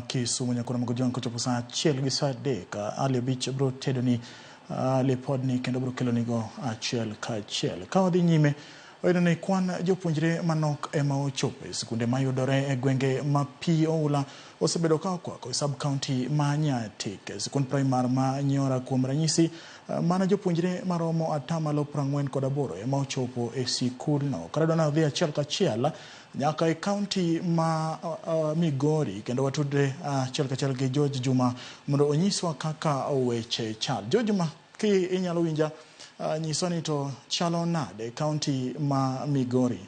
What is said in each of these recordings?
Kisumu nyaka Ramogi Ojwang' kochopo saa achiel gi saa adek Ali Abich biro tedoni lipodni kendo biro kelonigo achiel ka achiel. Ka wadhi nyime, wayudo ni kwan jopuonjre manok ema ochopo e sikunde mayudore e gwenge ma pi oula osebedo ka okwako e sub county ma Nyatike. Sikund primar ma Nyora kuom ranyisi, mana jopuonjre maromo atamalo 48 ema ochopo e sikulno. Karadona dhi achiel kachiel nyaka e kaunti ma Migori kendo watudre achiel kachiel gi George Juma mondo onyiswa kaka weche chal. George Juma, ki inyalo winja, nyiswa ni to chalo nade e kaunti ma Migori?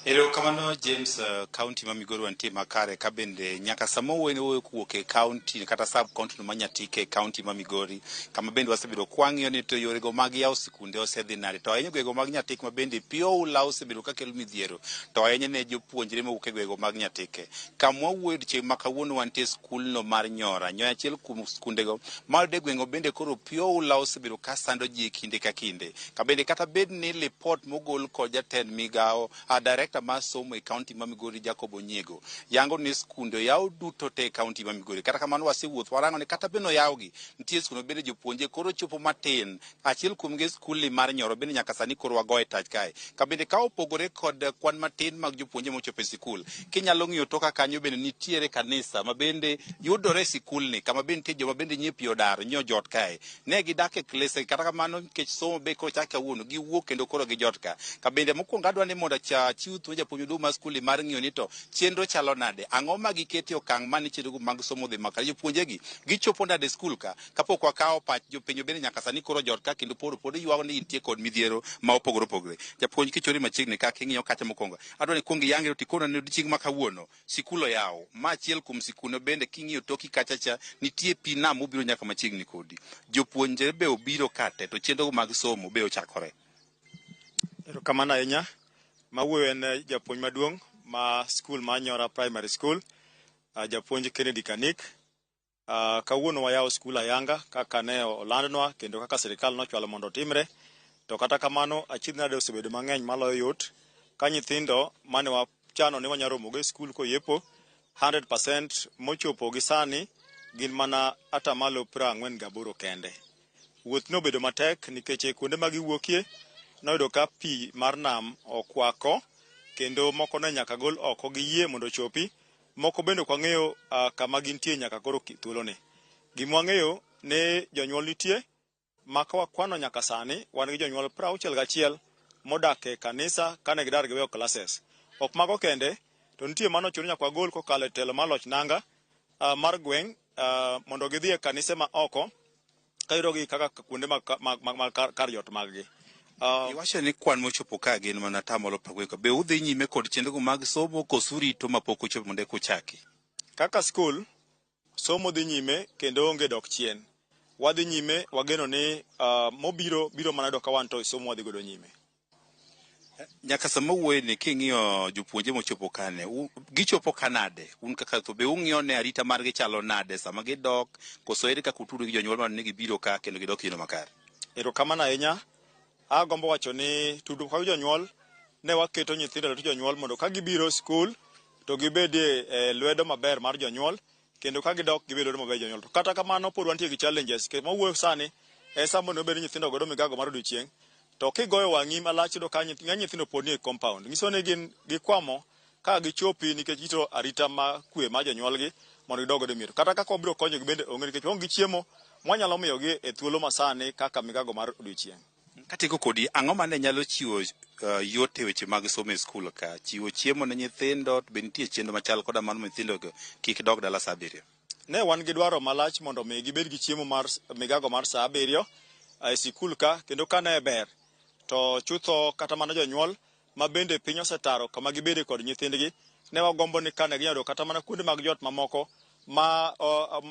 Erokamano James, kaunti ma Migori wantie makare ka bende nyaka sama wuoyo wuoyo kowuok e kaunti kata sub county no ma Nyatike e kaunti ma Migori kama bende wasebedo kwang'iyo ni to yorego mag yawo sikunde osedhi nade to ahinya gwengego mag Nyatike ma bende pi oula osebedo ka kelo midhiero to ahinya ne jopuonjre mowuok e gwengego mag Nyatike. Kama wawuoyo odiochieng' ma kawuono wantie e skulno mar Nyora. Nyora achiel kuom skundego mayudore e gwengego bende koro pi oula osebedo ka sando ji e kinde ka kinde. Ka bende kata bed ni lipot mogol kod jatend migawo a director mar somo e kaunti ma Migori Jacob Onyiego yango ni skunde oyaw duto te e kaunti ma Migori. Kata kamano wasewuotho warango ni kata bed ni oyawgi, nitie skunde bende jopuonje koro chopo matin. Achiel kuomgi skulni mar Nyoro bende nyaka sani koro wagoye tach kae. Ka bende ka opogore kod kwan matin mag jopuonje mochopo e sikul, kinyalo ng'iyo toka kanyo bende nitiere kanisa ma bende yudore e sikulni kama bende nitie joma bende nyie pi odar nyie ojot kae. Ne gidak e klese kata kamano nikech somo be koro chak kawuono giwuok kendo koro gijot ka. Ka bende mokwongo adwa ni mondo achiw thuolo japuonj maduong' mar skulni mar ng'iyo ni to chenro chalo nade, ang'o ma giketo e okang' mane chenro mag somo dhi makare, jopuonje gi gichopo nade e skul ka kapok wakawo pach jopenjo bende nyaka sani koro ojot ka kendo pod pod ywago ni nitie kod midhiero ma opogore opogore. Japuonj kichori machiegni ka king'iyo kacha mokwongo adwa ni kuong iyangri to ikona ni odiochieng' ma kawuono sikul oyaw. Ma achiel kuom sikunde bende king'iyo toki kacha cha nitie pi nam mobiro nyaka machiegni kodi. Jopuonjre be obiro ka te to chenro mag somo be ochakore. Erokamano ahinya. Mawuoyo en japuonj maduong' ma skul ma Nyora Primary School, japuonj Kennedy Kanik. Kawuono wayawo skul ayanga kaka ne olandnwa kendo kaka sirikal nochwalo mondo otimre. To kata kamano achiedh nade osebedo mang'eny maloyo yot ka nyithindo mane wachano ni wanyalo romogo e skul koyepo 100% mochopo gi sani gin mana atamalo 48 kende. Wuoth nobedo matek nikech kuonde ma giwuokie noyudo ka pi mar nam okwako kendo moko ne nyaka gol oko gi yie mondo ochopi. Moko bende ok wang'eyo kama gintie nyaka koro thuoloni. Gima wang'eyo ni jonyuol nitie ma ka wakwano nyaka sani wan gi jonyuol 61 modak e kanisa kane gidar giweyo classes. Ok mago kende, to nitie mano ochuno nyaka wagol kokalo e telo mar loch nanga mar gweng' mondo gidhi e kanise ma oko kayudogi kaka kuonde mag, mag, mag, mag kar, kar jot maggi. Iwacho ni kwan mochopo ka gin mana atamalo 40. Be udhi nyime kod chenro mag somo koso urito mapok ochopo mondo eka uchaki? Kaka skul, somo dhi nyime kendo onge dok chien. Wadhi nyime wageno ni mobiro biro mana yudo ka wan to somo wadhi godo nyime. Nyaka sama wuoye ni king'iyo jopuonje mochopo kane, gichopo ka nade? Un kaka to be ung'iyo ne arita margi chalo nade sama gidok koso ere kaka utudo gi jonyuol mondo ni gibiro ka kendo gidok e yo makare? Erokamano ahinya. Agombo wacho ni tudruok gi jonyuol ne waketo nyithindo e lwet jonyuol mondo ka gibiro skul to gibedie e lwedo maber mar jonyuol kendo ka gidok gibed lwedo maber jonyuol. To kata kamano pod wantie gi challenges nikech mawuoyo sani en sama onego bed ni nyithindo godo migago mar odiochieng' to kigoyo wang'i malach yudo ka ng'eny nyithindo pod nie compound. Nyiso ni gin gikwamo ka gichopi nikech girito arita ma kwe mar jonyuolgi mondo gidog godo e mier. Kata kaka wabiro konyogi bende onge nikech waonge gi chiemo mwanyalo miyogi e thuolo masani kaka migago mar odiochieng'. Katieko kodi, ang'o mane nyalo chiwo yot e weche mag somo e skul ka? Chiwo chiemo ne nyithindo, to be nitie chenro machal koda mano nyithindo kik dog dala saa abiriyo? Ne wan gi dwaro malach mondo mi gibed gi chiemo mar migago mar saa abiriyo e sikul ka kendo ka ne ber to chutho kata mana jonyuol ma bende piny osetaro kama gibede kod nyithindgi ne wagombo ni kane ginyalo yudo kata mana kuonde mag jot mamoko ma,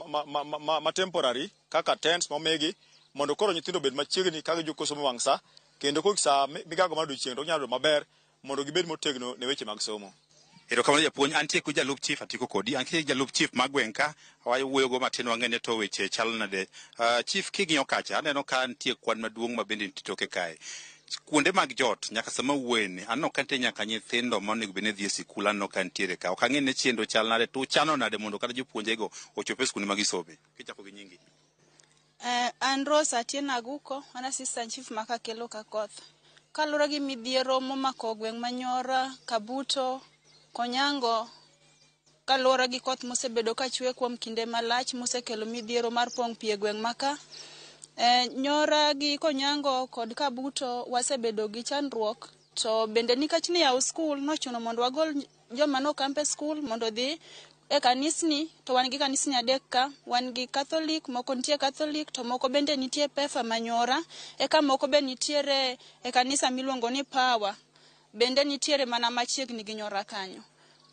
ma, ma, ma, ma temporary kaka tents momigi mondo koro nyithindo obed machiegni ka gijuko somo wang' sa kendo kogik saa migago mar odiochieng' to ginyalo yudo maber mondo gibed motegno ne weche mag somo. Erokamano japuonj, antie gi jalup chief atiko kodi, antie gi jalup chief mar gweng' ka, wawuoyogo matin wang'e ni to weche chal nade. Chief king'iyo kacha, aneno ka nitie kwan maduong' ma bende nitie toke kae. Kuonde mag jot nyaka sama wuoyeni aneno ka nitie nyaka nyithindo ma onego bed ni dhi e sikul aneno ka nitiere ka. Ok ang'e ni chenro chal nade to uchano nade mondo kata jopuonjego ochop e skunde ma gisome. Kichako gi nyingi. An Rose Atieno Aguko, an assistant chief ma Kakelo Kakoth. Kaluwore gi midhiero momako gweng' ma Nyora, Kabuto, Konyango, kaluwore gi koth mosebedo kachwe kuom kinde malach mosekelo midhiero mar pong' pi e gweng' ma ka. Nyora gi Konyango kod Kabuto wasebedo gi chandruok to bende nikech niyawo skul nochuno mondo wagol joma nokamp e skul mondo odhi e kanisni to wan gi kanisni adek ka, wan gi Catholic, moko nitie Catholic to moko bende nitie PEFA Manyora, eka moko be nitiere e kanisa miluongo ni Power, bende nitiere mana machiegni gi Nyora kanyo.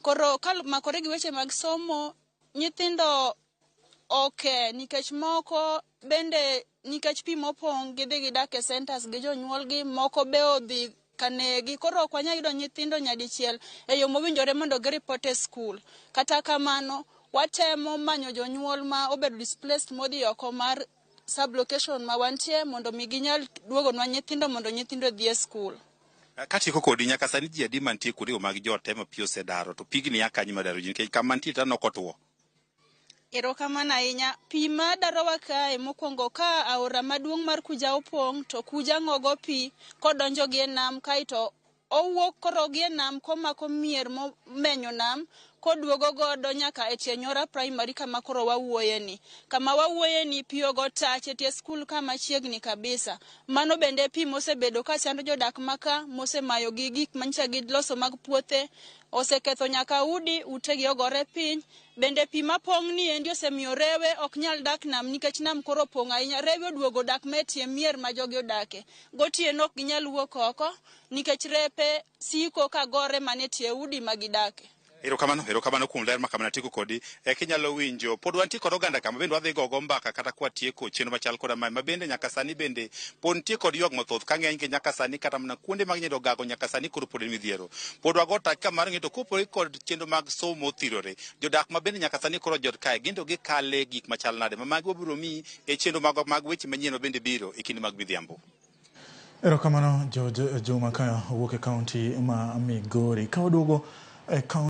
Koro kamakore gi weche mag somo, nyithindo oke nikech moko bende nikech pi mopong' gidhi gidak e centers gi jonyuolgi, moko be odhi kanegi. Koro ok wanyal yudo nyithindo nyadichiel e yo mowinjore mondo giripot e skul. Kata kamano, watemo manyo jonyuol ma obedo displaced modhi oko mar sub-location ma wantie mondo mi ginyal duogonwa nyithindo mondo nyithindo odhi e skul. Katieko kodi nyaka sani ji adi mantie kuondego mag jot te ma pi osedaro to pigni ya kanye madaro ji nikech kama nitie to aneno kotwo. Erokamano ahinya. Pi madarowa kae mokwongo ka aora maduong' mar Kuja opong' to Kuja ng'ogo pi kodonjo gi e nam kaeto owuok koro gi e nam komako mier momenyo nam koduogo godo nyaka e tie Nyora Primary kama koro wawuoye ni. Kama wawuoye ni pi ogo tach e tie skul ka machiegni kabisa. Mano bende pi mosebedo ka chando jodak maka mosemayo gi gik manyicha giloso mag puothe, oseketho nyaka udi, utegi ogore piny. Bende pi mapong' ni endi osemiyo rewe ok nyal dak nam nikech nam koro opong' ahinya. Rewe oduogo dak ma e tie mier ma jogi odake. Gotieno ok ginyal wuok oko nikech repe siko ka gore mana e tie udi ma gidake. Erokamano, erokamano kuom ler ma kamano atieko kodi. E kinyalo winjo, pod wantie kod oganda kama bende wadhi gogo mbaka kata kwatieko chenro machal koda mae ma bende nyaka sani bende pod nitie kod ywak mathoth ka ng'eny gi nyaka sani kata mana kuonde mag nyido gago nyaka sani koro pod en midhiero. Pod wago dakika mar ng'eyo to kopore kod chenro mag somo mothirore, jodak ma bende nyaka sani koro jot kae gin to gikale gik machal nade ma magi wabiro miyi e chenro mag weche manyien ma bende biro e kinde mag midhiambo. Erokamano George Juma ka wuok e kaunti ma Migori. Ka waduogo e kaunti